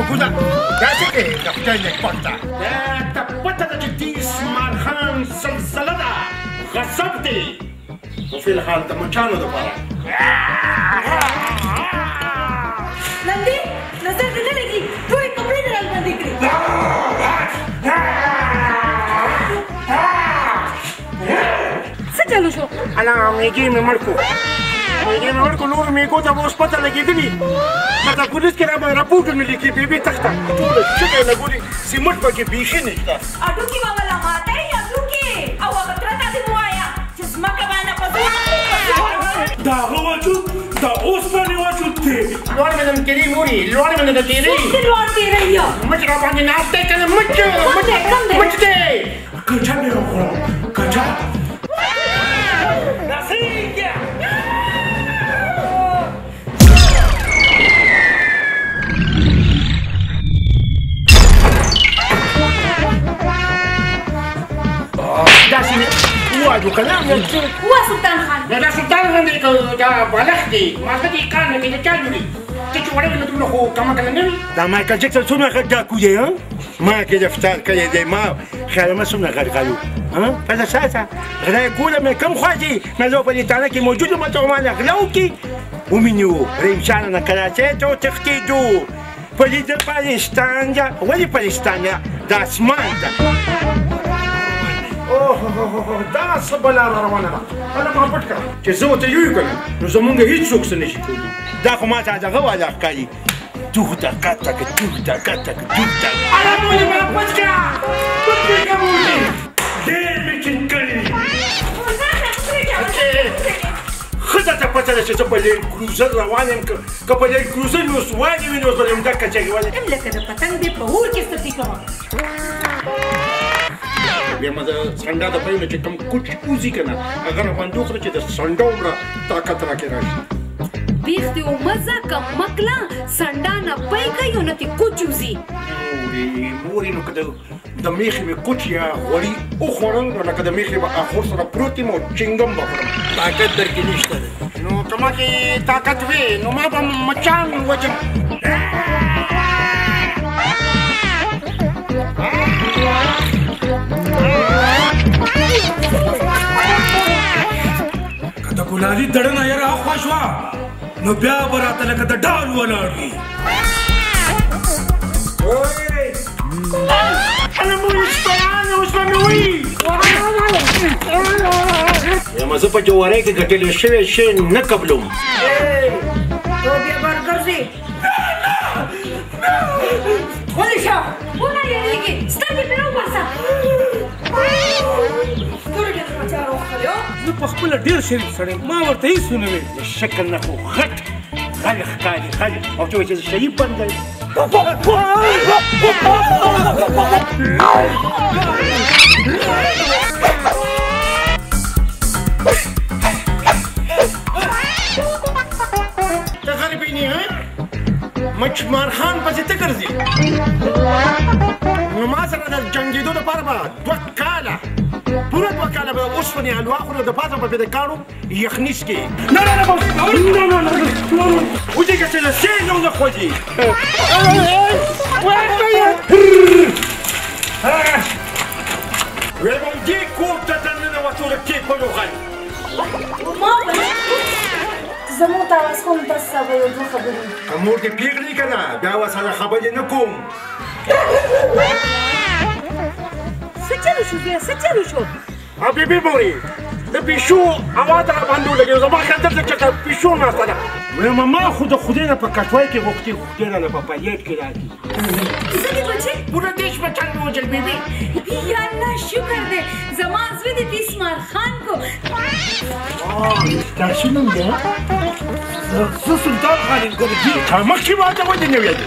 کوزه داسې کې د خدای نېکبخته ته پته ده چې تیس مارخان سلسله ده، غصب دی، خو فی الحال د مچانو دپاره. لندې نظر دې نه لګي، ټولې کپړې دې رالبندې کړې. څه چلو شو؟ الا میږي مې مړ کړو، میږي مې مړ کړو. نورو میږو ته به اوس پته لګېدلي، که پولیس کې را به رپورټونه لیکي. بیبي تخته ټوله شګه یې لګولې، سیمټ پکې بیخي نشته. هډوکي به ولا ماته یې هډوکي، او هغه تره ته دې ووایه چې ځمکه باندې په زور. د هغه وجود د اوسپنې وجود دی. لوړ مې نن تېرې مورې، لوړ مې نه تېرې. څوک دې لوړ تېری؟ مچ را باندې ناست دی که نه؟ مچ مچ مچ دی. کچه مې وخوړه، کچه. داسې مې ووایو که نه؟ وه سلطان خان. نه دا سلطان خان دی که دا بالښت دی؟ مازغه دې کار نه کوي، د چا جوړي؟ ته چې وړی وې نو دومره خو کمه کله نه وي. دا مایکل جکسن څومره غټ ډاکو دی؟ ها ما ګرفتار کړی دی، ما خیال ما څومره غټ غلو. ها پته ساته غلا یې کوله، مې کم خوا ځي نه زه په دې تانه کې موجود یم، ته ما نه غلا وکړي. ومې نیو رحیم شاه نه کراچۍ ته وتښتېدو. پلي د پاکستان ده، ولې پاکستان ده؟ د اسمان ده. اوه دا څه بلا را روانه ده، هله ما پټ کړه چې زه ورته یو که نه نو زمونږ هېڅوک څه نه شي کولی. دا خو ما ته دغه والا ښکاري، توغ تکه تک توغ تکه تک توغ تک. هله مورې ما پټ کړه، پټ مې کړه مورې. ډېر مې ټینګ کړي. ښځه ته پته ده چې زه په لینډ کروزر روان یم، که په لینډ کروزر مې اوس والي وي نو اوس به مې همدا کچرې والي. لکه د پتنګ دې په اور کې سترګې کوم. بیا ما د سنډا د پای نه چې کوم کوچ وځي که نه هغه را باندې وخوره چې د سنډا عمره طاقت راکې راشي. بیخ دې ومزه که مکله سنډا نه پی کوي او نه ترې کوچ وځي. مورې مورې، نو که د میخې مې کوچ یا غوړي وخوړل نو لکه د میخې به اخور سره پروت یم او چینګم به خورم. طاقت درکې نشته دی. نو که ما کې طاقت وي نو ما به مچان وژم. که د ګلالي دړنه یې راخوا شوه نو بیا به راته لکه د ډال ولاړ وي. انا مورې سپیان اوس به مې وایي. یم زه په جوارۍ کې ګټلی شوی شی نه قبلوم. ته بیا برګرځې. غلی شه، ونه یېرېږي، سترګې پرې وباسه. سترګې دې په چا راوختلې؟ زه په خپله ډېر شریف سړی یم، ما ورته هېڅ ونه ویل. د شکل نه خو غټ غل ښکاري، غل، او ته وایې چې زه شریف بنده یم. ته غریبینې ها مچمار خان پسې ته ګرځې؟ نو ما سره د جنګېدو دپاره به 2 کاله، پوره 2 کاله به اوسپنې حلوا خورو، د پاسه به پرې د کاڼو یخني څکې. نه نه نه نه نه نه نه، وځېږه چې له سې نه ونه خوځي. ویل دې کور ته دننه وتو د ټیپلو غل. ما زموږ تاواز کوم تاسو سره به یو دوه خبرې. که مور دې پیغلې که نه بیا ورسره خبرې نه کوم. څه چلو شو زویه، څه چلو شو؟ بېبي مورې د پیشو اواز را باندې ولګېد، زما خیال دلته چې پیشو ناسته ده. وایم ما خو د خدای نه په کټوۍ کې غوښتې، خدای رانه په پلیټ کې راکړي. څه دي بچې؟ پوره 30 بچان مې وژل بېبي. یا الله شکر دی، زما زوی دې تیس مار خان کو. ستا څه نوم دی؟ زه سلطان خان یم ګرګي. تا مخکې ما ته ولې نه ویلې؟